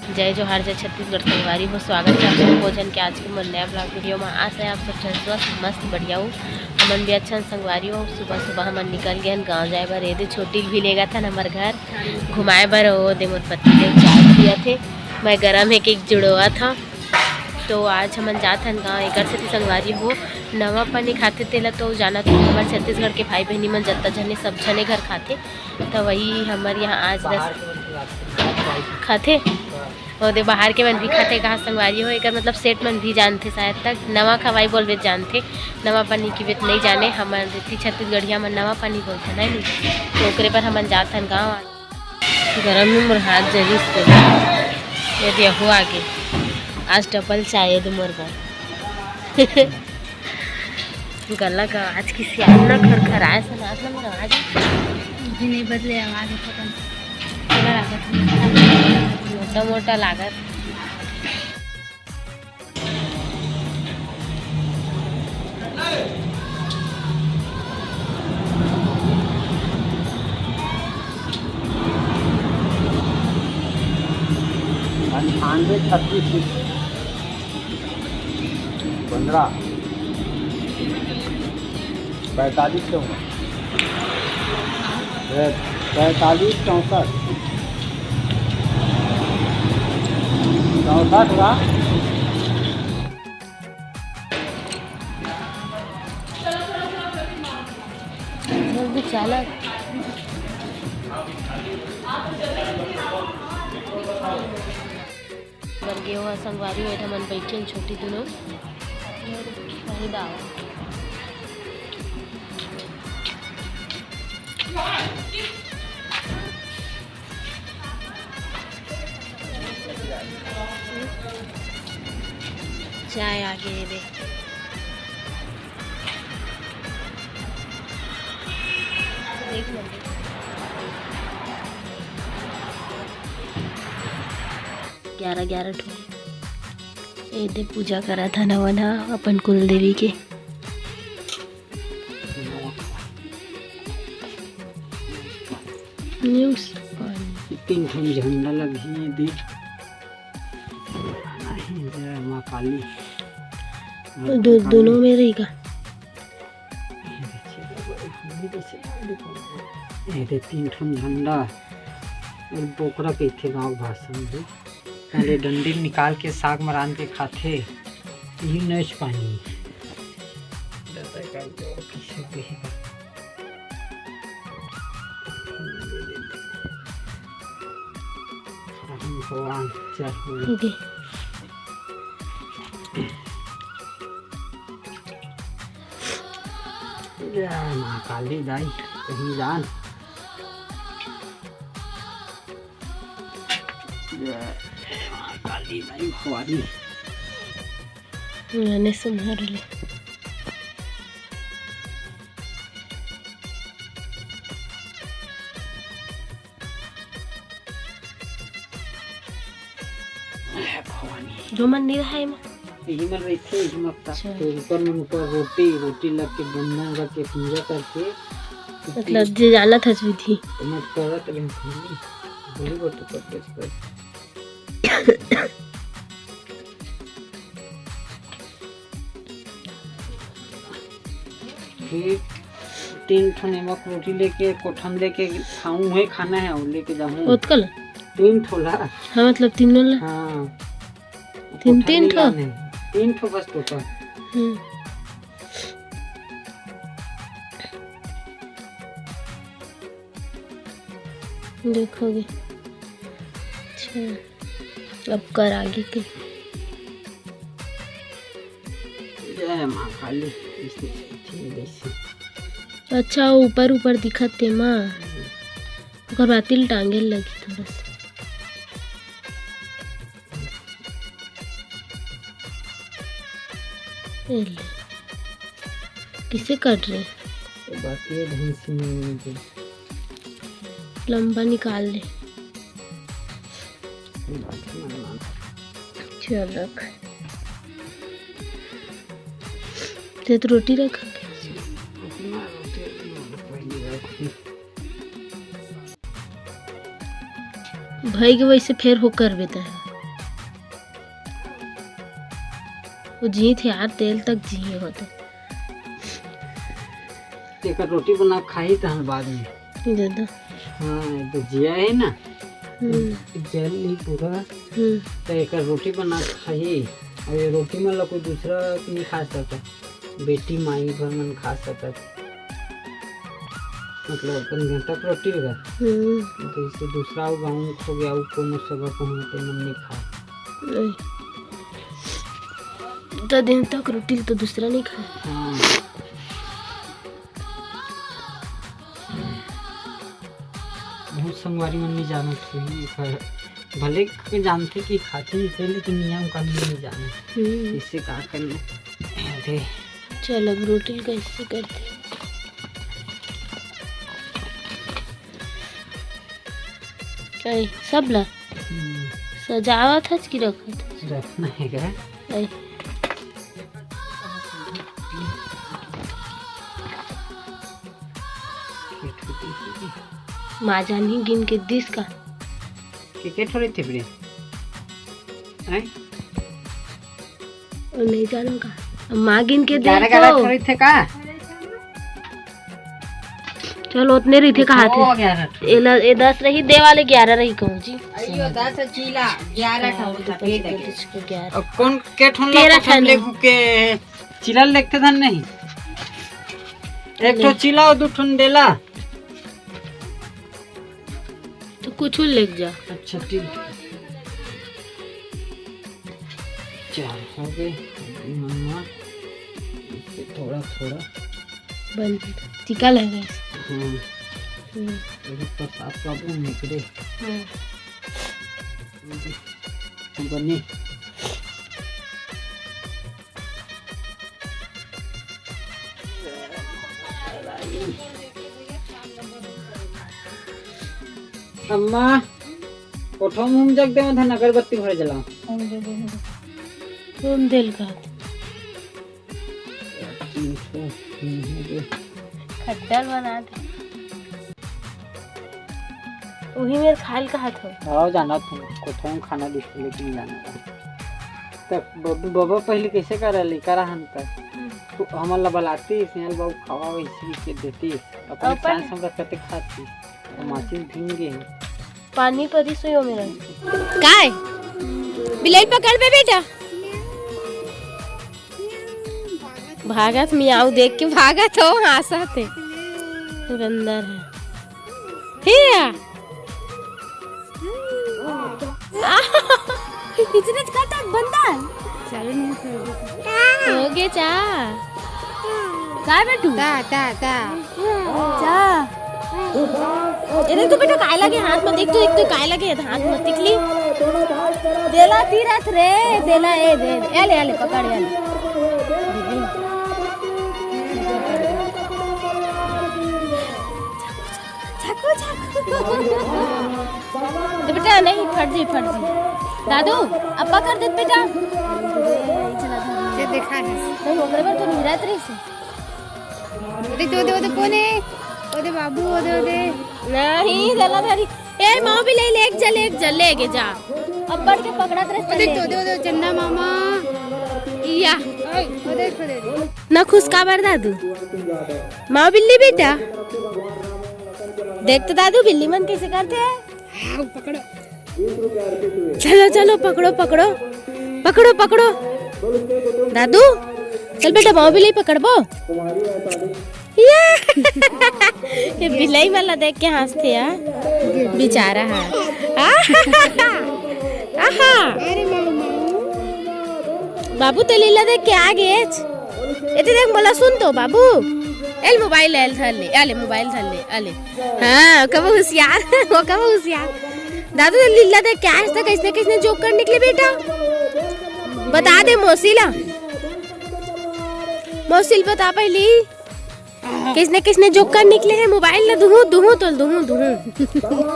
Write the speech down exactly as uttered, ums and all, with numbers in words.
जय जोहार, जय छत्तीसगढ़ संगवारी हो। स्वागत है आप सब भोजन के आज के मोर नया vlog video में। आशा है आप सब झन स्वस्थ, मस्त, बढ़िया हो। हमन भी अच्छा संगवारी हो। सुबह सुबह हमन निकल गए हन गाँव जाए बर। ये दे छोटी भी लेगा था हमर घर घुमाए बर। वो दे मोर पति देव चाय पिया थे, मैं गरम है केक जुड़वा था। तो आज हमन जात हन गाँव, एकर सेती संगवारी हो। नवा पानी खाथे तेला तो जाना तो हमर छत्तीसगढ़ के भाई बहनी मन जत्ता झने सब झने घर खाथे। तो वही हमर यहाँ आज दस खाथे। ओदे बाहर के मन भी खाथे कहा संगवारी हो। एकर मतलब सेठ मन भी जानथे शायद तक। नवा खवाई बोलबे जानथे, नवा पानी की बेत नहीं जाने। हमर रीति छत्तीसगढ़िया मन नवा पानी बोलथे ना नहीं। तो ओकरे पर हमन जात हन गाँव। गरम में मोर हाथ जरिस के। ये देखो आगे। आज डबल चाय दे मोर बर। गला का आज की सियान ना खरखराए सुनात ना मोर आवाज। अभी नहीं बदले आवाज है, पता नहीं। थोड़ा लागत है। मोटा मोटा लागत। अंठानवे छत्तीस। पंद्रह, पैंतालीस, चौंसठ, पैंतालीस, चौंसठ, चौंसठ हुआ। जल्दी चाला। बर गे हो संगवारी हो, एठा मन बइठे हे छोटी दुनो। वही दाव। चाय आ गे दे। देख लो। ग्यारह, ग्यारह ठो। ए दे पूजा करत हन हवन ह अपन कुल देवी के। न्यूज़। तीन ठन झंडा लगही ए दे। जय माँ काली। दो-, दोनों में रही का? ए दे तीन ठन झंडा। बोकरा कहिथे गाँव भाषा में। पहले डंडी निकाल के साग म रांध के खाथे, इही नच पानी। दादा का जोर किसे देही। भगवान चल। दे। जय माँ काली दाई, कहीं जान। जय माँ काली दाई भवानी। मैंने संभाल ले। हे भवानी। जो मन नहीं रहा है एमा। यही मन रहिथे, यही मन का। अच्छा। तो ऊपर मन ऊपर रोटी, रोटी लग के बंधन रख के पूजा करके। मतलब जे जानत हस विधि। तो मत करत रहे भवानी। बोली बात तो कर, कर, कर। फिर तीन ठो नमक रोटी लेके, कोठम लेके खाऊं है, खाना है, और लेके जाऊं। ओतका ला? तीन ठो ला। हाँ, मतलब तीनों ला? हाँ। तीन, कोठम तीन ले ठो? लाने। तीन ठो बस टोटल। हम्म। देखोगे। अच्छा, अब कर आगे के। जय माँ काली, इसने ठीक जैसे। अच्छा, ऊपर ऊपर दिखत ते माँ। ओकर बाद तिल टांगे लगी थोड़ा सा। ए ले। किसे काट रहे? तो बाकी ये ढंग से नहीं होने दे। लंबा निकाल ले। चल रख। ते तो रोटी रख। भाई के वैसे फेर हो कर बेटा है। वो जीत हे यार, तेल तक जी होते। एकर रोटी बना खाही तहन बाद में। दादा। हाँ, ये तो जिया है ना। हम्म। जल नहीं पूरा। हम्म। तो एकर रोटी बना खाही। और ये रोटी मन ला कोई दूसरा नहीं खा सकता। बेटी माई भर मन खा सकत। मतलब अपन घर तक रोटी लगा। हम्म। जैसे दूसरा गाँव हो गया, वो कोनो सगा कहूँ ते मन नहीं खा। नहीं। तो दिन तक रोटी तो दूसरा नहीं खाए। हाँ। बहुत संगवारी मन नहीं जानत होही, पर भले के जानथे कि खाथे इसे, लेकिन नियम कानून नहीं जाने। हम्म। इससे का करना? अरे। चल, अब रोटी कैसे करते? ऐ, सब ला हम्म। सजावत हस कि रखत हस? रखना है क्या? ऐ। माँ जानी गिन के दिस का। के के ठो रहिथे रे? हैं? ओ, नहीं जानो का। अब माँ गिन के ग्यारह, देखो। ग्यारह ठो रहिथे का? चलो, उतने रहिथे कहा थे। ओ, ग्यारह ठो। ए ल-, ए दस रही, दे वाले ग्यारह रही कहूँ जी। अयो, दस चीला, ग्यारह ठो सफेद है। ग्यारह। अब कौन के ठोन ला तेरह कौन ठन। लेगू के? चीला लेगथे धन नहीं। एक ठो ले। चीला और दू ठो डेला। तो कुछ लेके जा। अच्छा, ठीक। चार हो गए। मम्मा, इससे थोड़ा, थोड़ा। बन, टीका लगे। हम्म। हम्म। अभी तो साफ साबुन निकले। हम्म। बने। अम्मा, कोठा में हम जग देवन धन अगरबत्ती भरे जला। कौन दिल का? खड्डल बना दे। वही मेरे खाल का हाथ हो। आओ जाना तुम, कोठा में खाना दिखले कि नहीं जाना। तब बबू, बाबा पहले कैसे करा ले, करा हन तक। हम्म। तो हमन ला बलाती, सियाल बाबू खावा वैसी के देती। अपन अपन सांस हम कते खाती। हम्म। माचिस भींग गए। पानी परी सुयो मेरा। काय? बिलाई पकड़ बे बेटा। भागत मियाऊ देख के भागत हो, हंसत हे। बंदर है। हे या। इतने कतक बंदर। हो गए चा। काय बेटू? ता, ता, ता। चा। एने तो बेटा काय लगे हाथ में, देख तो, देख तो काय लगे हाथ में, तिकली। देला तीरथ रे, देला ए, दे, ए ले, ए ले, पकड़, ए ले। झाकू, झाकू। तो बेटा नहीं, फट जी, फट जी। दादू, अब्बा कर दे बेटा। ये देखा है। नहीं, ओकरे बर तो निरात रही से। ओदे, ओदे, ओदे, कोन हे? ओदे बाबू, ओदे, ओदे। नहीं, जलाधारी। ए, माँ भी ले, ले, एक जा, ले, एक जा, ले, एक जा। अब बढ़ के पकड़ा तेरे ओदे, चले। ओदे, ओदे, चंदा मामा। या। ओए, ओदे, ओदे, ओदे। ना खुश का बर दादू। माँ बिल्ली बेटा। देख तो दादू, बिल्ली मन कैसे करते हैं। आओ, पकड़ो। चलो, चलो, पकड़ो, पकड़ो। पकड़ो, पकड़ो। दादू, चल बेटा, माँ बिल्ली पकड़बो। या। ये बिलाई वाला देख के हंसते यार। बेचारा है। आहा। आहा। बाबू, ते लीला देख के आ गेच। एते देख, मोला सुन तो, बाबू। एल मोबाइल, एल धर ले, आले, मोबाइल धर ले, आले। हाँ, कब होशियार, वो कब होशियार। दादू, तो लीला देख, क्या है, कैसने, कैसने जोकर निकले बेटा? बता दे मौसी ला। मौसी ला बता पहली। कैसने, कैसने जोकर निकले हैं, मोबाइल ला दुहू, दुहू, तो दुहू, दुहू।